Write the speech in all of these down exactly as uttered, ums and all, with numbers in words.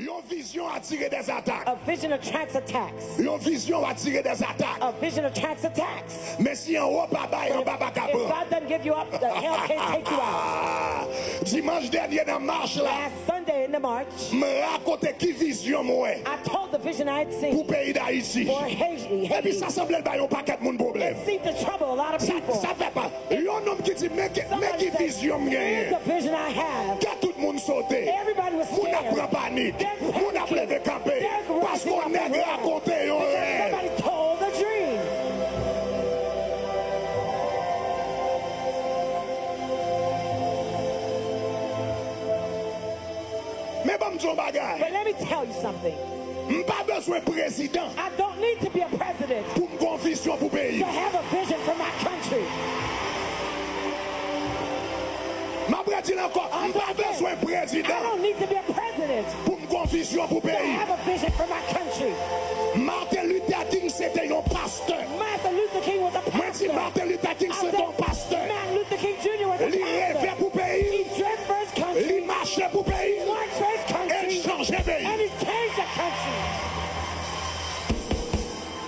Yon vizyon atire dèzatak. A vision attracts attacks. Yon vizyon atire dèzatak. A vision attracts attacks. Men si anwo pa bay, anba pa ka If pran. God doesn't give you up, the hell can't take you out. Ah, Dimanch dènye nan mach la, Last Sunday in the march, m rakonte ki vizyon m wè I told the vision I had pou seen peyi Dayiti. for Haiti. Epi Haiti. Sa sanble l bay yon pakèt moun pwoblèm. It seemed to trouble a lot of Sa, people. Sa fè pa. Yon nonm ki di, men ki, men ki Somebody said, vizyon m "Here's genyen. The vision I have." Kè tout moun sote. Everybody was Moun ap scared. Pran panik. They're Moun ap panicking. Leve kanpe. They're Paske yon rising up nèg and running. Rakonte yon Because rèv. Somebody told a dream. Men ban m di yon bagay. But let me tell you something. M pa bezwen prezidan I don't need to be a president pou m gen yon vizyon pou peyi. To have a vision for my country. M ap redi l ankò. M pa bezwen I prezidan don't need to be a president pou m gen yon vizyon pou to peyi. Have a vision for my country. Martin Luther King se te yon pastè. Martin Luther King was a Mwen di pastor. Martin Luther King I se te yon said pastè. Martin Luther King Junior was a Li reve pastor. Pou peyi. He dreamed for his Li country. Mache pou peyi. He worked for his E l country. Chanje peyi. And he changed the country.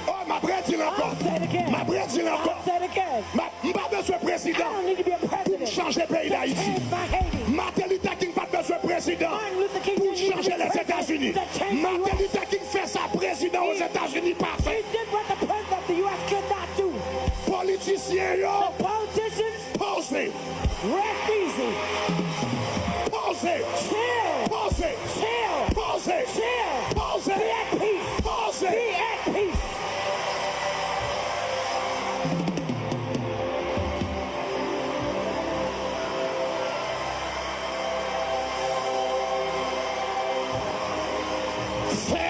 Oh, m ap redi l ankò. I'll say it again. M ap redi l ankò. I'll say it again. M ap- M pa bezwen I prezidan don't need to be a pou m president. Chanje peyi To Dayiti. Change my Haiti. Martin Luther King pa t bezwen prezidan Martin Luther King pou didn't need to chanje be president Lèzetazini. to change the Martin U S. Luther King fè sa prezidan Ozetazini pa fè. He did what the president of the U S could not do. Politisyen yo The politicians poze. Rest easy. Poze. Chill. Poze. Chill. Poze. Chill. Poze. Be at peace. Poze. Be at peace. Fè